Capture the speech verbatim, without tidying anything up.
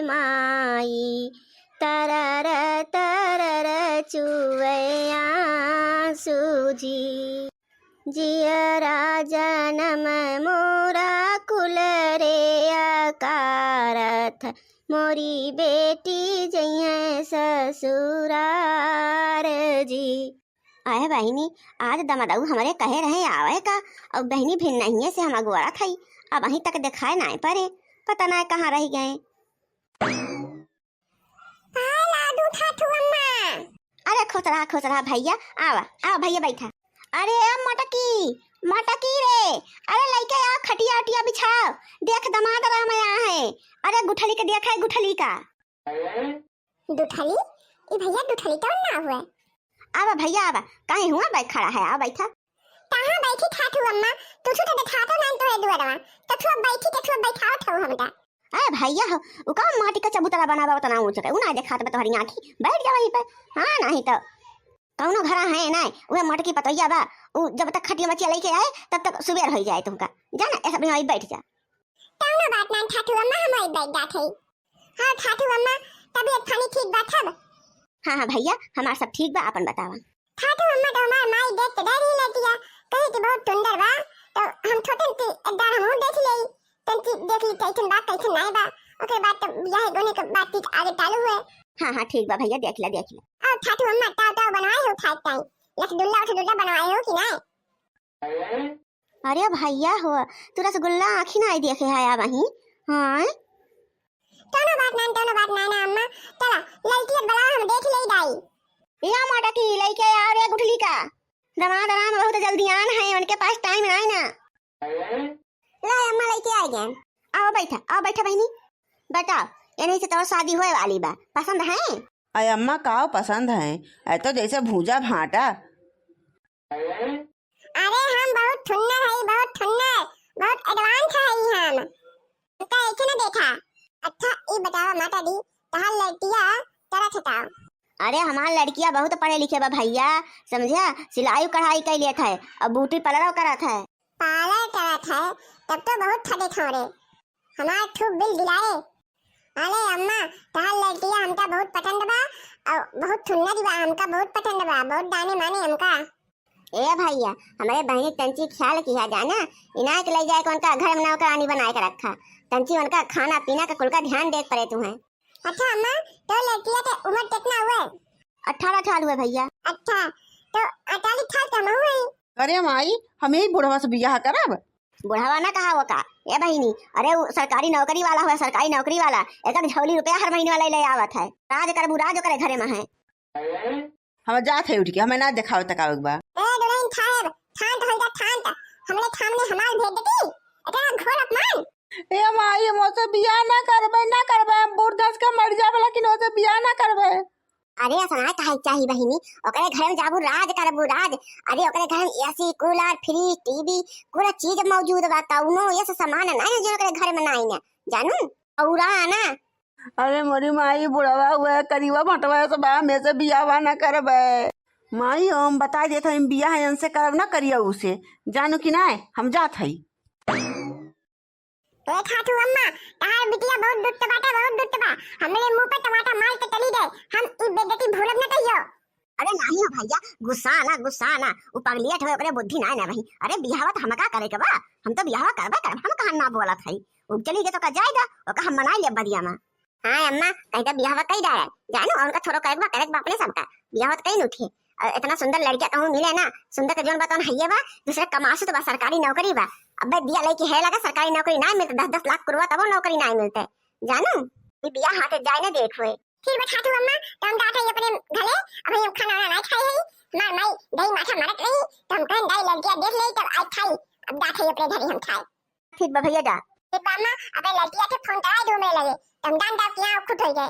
माई, तरर तरर चुवे आँसू जी। जियरा जनम मोरा कुल रे अकारथ, मोरी बेटी जइहैं ससुरार जी। अहे बहिनी, आज दमदऊ हमरे कहे रहे आवे का, अउर बहिनी भिन नहिये से हम अगोरत हई, अबहीं तक देखाए नाय परे, पता नाय कहाँ रहि गए। पाय लादू थाथू अम्मा। अरे खुश रहा, खुश रहा भइया, आवा, आवा भइया बैठा। अरे ए मोटकी, मोटकी रे, अरे लइके आवा, खटिया उटिया बिछावा, देख दमाद राम आया है। अरे गुठली के देखा है, गुठली का। दुठली? ई भइया दुठली कौन ना हुए? आवा भइया आवा, काहे हुआ बैठ खड़ा है, आवा बैठा। कहाँ बैठी थाथू अम्मा, तुझू तो देखातो नाहीं तो है दुआरवा, तो तू अब बैठी, तो तू अब बैठाओ थाऊ हमका। अरे भइया हो, उ का माटी का चबूतरा बनावा उतना ऊँच के, उ ना देखात बा तोहरी आँखी, बैठ जा वहीं पे। हाँ, नाहीं तो कौनो घरा है ना, उहे मोटकी पतोहिया बा, उ जब तक खटिया मचिया लइके आए, तब तक सुबेर होइ जाए तुमका। जा ना, ऐसा भी वहीं बैठ जा। कौनो बात ना थाथू अम्मा, हम वहीं बैठ जात हई। हाँ थाथू अम्मा, तबीयत पानी ठीक बा तब? हाँ, हाँ भइया, हमार सब ठीक बा, आपन बतावा। थाथू अम्मा तो हमार माई देख के डरी लेतिया, कही कि बहुत टुंडर बा, तो हम सोचन कि एक बार हमहू देख लेई, तनकी देख ली कैसन बा, कैसन नाय बा। ओकरे बाद तो बियाह होने के बातचीत आगे चालू हुए। हाँ, हाँ, ठीक बा भइया, देख ला, देख ला। और थाथू अम्मा, ताव ताव बनवाए हो खाए टाइम? रसगुल्ला उठगुल्ला बनवाए हो कि नाय? अरे भइया हो, तू रसगुल्ला आँखी नाय देखे है अबहीं? हाँ? कौनो बात ना, कौनो बात ना, ना अम्मा। चला, ललकी अब बुलाओ, हम देख लेई दाई। ए मोटकी, लइके आओ रे गुठली का। दमाद राम बहुत जल्दी आन है, उनके पास टाइम नाय ना। ला अम्मा, लइके आ गए। आओ बैठा, आओ बैठा बहिनी। बताओ, इन्हीं से तोर शादी होए वाली बा, पसंद है? अरे अम्मा, काव पसंद है? ऐ तो जैसे भूजा भाटा। अरे हम बहुत ठुन्नर हई, बहुत ठुन्नर, बहुत advance हई हम। तो ऐसे न देखा। अच्छा, ई बतावा माता दी, तहार लड़किया तरह छटाओ। अरे हमार लड़किया बहुत पढ़े लिखे बा भइया, समझा, सिलाई कढ़ाई कइ लेत है और ब्यूटी पार्लर करत है। पार्लर करत है, तब तो बहुत ठगे खौरे। हमार खूब बिल दिलाए। अरे अम्मा, तहार लड़किया हमका बहुत पसंद बा, और बहुत सुंदर बा, हमका बहुत पसंद बा, बहुत दाने माने हमका। ए भइया, हमरे बहिनी तंची ख्याल किहा जाना, इनाय के ले जाए के उनका घर में नौकरानी बनाए के रखा। तंची उनका खाना पीना का कुल का ध्यान देत परे तुहैं। अच्छा अम्मा, तो लड़किया के उम्र कितना हुए? अठारह साल हुए भइया। अच्छा, तो अड़तालीस साल के हमहू हई। अरे माई, हम यही बुढ़वा से बियाह करब? बुढ़वा ना कहा वो का, ए बहिनी, अरे वो सरकारी नौकरी वाला हुआ, सरकारी नौकरी वाला, एकर झोली रुपया हर महीने वाला ले आवत है। राज करबू, राज ओकरे घरे में है। हम जात है उठ के, हमें ना देखावे तकावे के बा। ए दुल्हन साहेब, शांत हो जा, शांत। हमरे सामने हमार भेज देती, इतना घोर अपमान। ए माई, हम ओसे बियाह ना करबे, ना करबे, हम बूढ़ धस के मर जाबे, लेकिन ओसे बियाह ना करबे। अरे ऐसा ना कहे चाही बहिनी, ओकरे घर में जाबू राज करबू राज। अरे ओकरे घर में एसी, कूलर, फ्रिज, टीवी, पूरा चीज मौजूद बा, कौनो ऐसा सामान ना है जो ओकरे घर में ना आई ना, जानू, औरा ना। अरे मोरी माई, बुढ़वा हुआ है, करीबा भटवा है, सब हम ऐसे बियाहवा ना करबे। माई, हम बताई देत हई, बियाह इनसे करब ना करिया उसे, जानू कि नाय, हम जात हई। ए खाथू अम्मा, तहार बिटिया बहुत दुष्ट बाटे, बहुत दुष्ट बा। हमरे मुंह पे टमाटर मार के चली गए, हम ई बेइज्जती भूलब ना कहियो। अरे नाही हो भइया, गुस्सा ना, गुस्सा ना, उ पगलियट हुए, ओकरे बुद्धि नाय ना बही। अरे बियाहवा तो हमका करे के बा, हम तो बियाहवा करबे करब, हम कहाँ ना बोलत हई। उ चली गए तो का जाए दा, ओका हम मनाई लेब बदिया में। हाँ अम्मा, कहीं तो बियाहवा कई डारे, जानो उनका छोरो करे के बा, करे के बा अपने सबका, बियाहवा तो कई न उठे। और इतना सुंदर लड़किया कहूँ मिले ना, सुंदर के जोन बा तौन हइये बा, दूसरे कमासुत बा, सरकारी नौकरी बा। अबे बिया लइके है लगा, सरकारी नौकरी ना मिलते, दस दस लाख कुरवा तबो नौकरी ना मिलते, जानू, ई बिया हाथे जाए ना देख हुए। ठीक बा खाथू अम्मा, तो हम जात हई अपने घरे, अभी हम खाना वाना ना खाई हई, मार माई दही माठा मारत रही, तो हम कहन दाई लड़किया देख लेई, तब आई खाई, अब जात हई अपने घरे हम खाए। ठीक बा भइया, जा। ठीक बा अम्मा, अबे लड़किया के फोन कराई दो मेरे लगे, तो हम जान जाओ कि यहाँ खुद हो गए।